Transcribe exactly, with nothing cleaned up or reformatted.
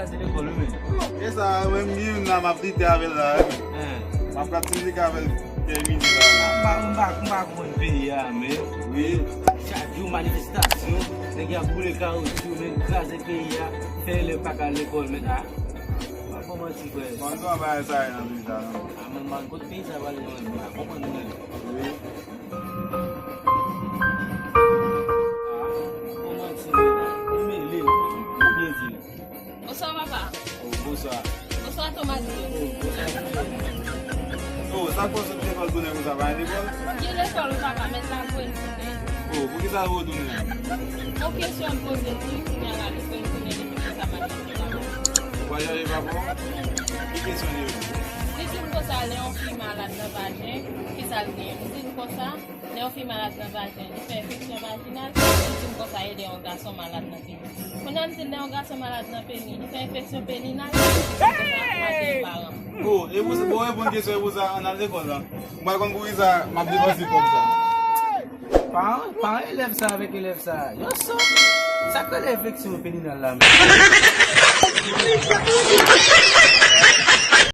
Kraze lekòl, wi, men. E sa, menm li menm la, m ap lite avè l la, wi, men. M ap pratike avè l, tèmine la. M pa, m pa, m pa konprann peyi a, men. Wi. Chak jou manifestasyon, nèg y ap boule kawoutchou, men kraze peyi a, fè elèv pa ka al lekòl, men a. Pa fò manti, frè. Bon, nou an bagay sa nan peyi sa, non. A, men, man, kote peyi sa prale, non, men, m pa konprann, non, men. Wi. A, pa fò manti, men, ou mele, ou byen di. Bonswa, papa. Oh, bonswa. Bonswa, Tomas. Oh, bonswa. Oh, sa k fè w sot lekòl tounen konsa, pa gen lekòl? Gen lekòl, wi, papa, men l ap vre l tounen. Oh, poukisa l vre w tounen an? Yon kesyon l poze m, wi, kounye a la, li fè l tounen, li fè sa mache la. Ou pa chache papa w? Ki kesyon li yo? Li di m konsa, lè yon fi malad nan vajen, kisa l genyen? Li di m konsa, lè yon fi malad nan vajen, li fè enfeksyon vajinal, li di m konsa, e lè yon gason malad nan peni. Kounye a m di l, lè yon gason malad nan peni, li fè enfeksyon peni nan, li di m konsa, manje paran. Oh, e pou, bon, reponn kesyon, e pou sa, ann al lekòl la. Mwen konn poukisa m ap depanse kòb sa. Paran, paran elèv sa avèk elèv sa, yo sòt. Sa k rele enfeksyon peninal la menm?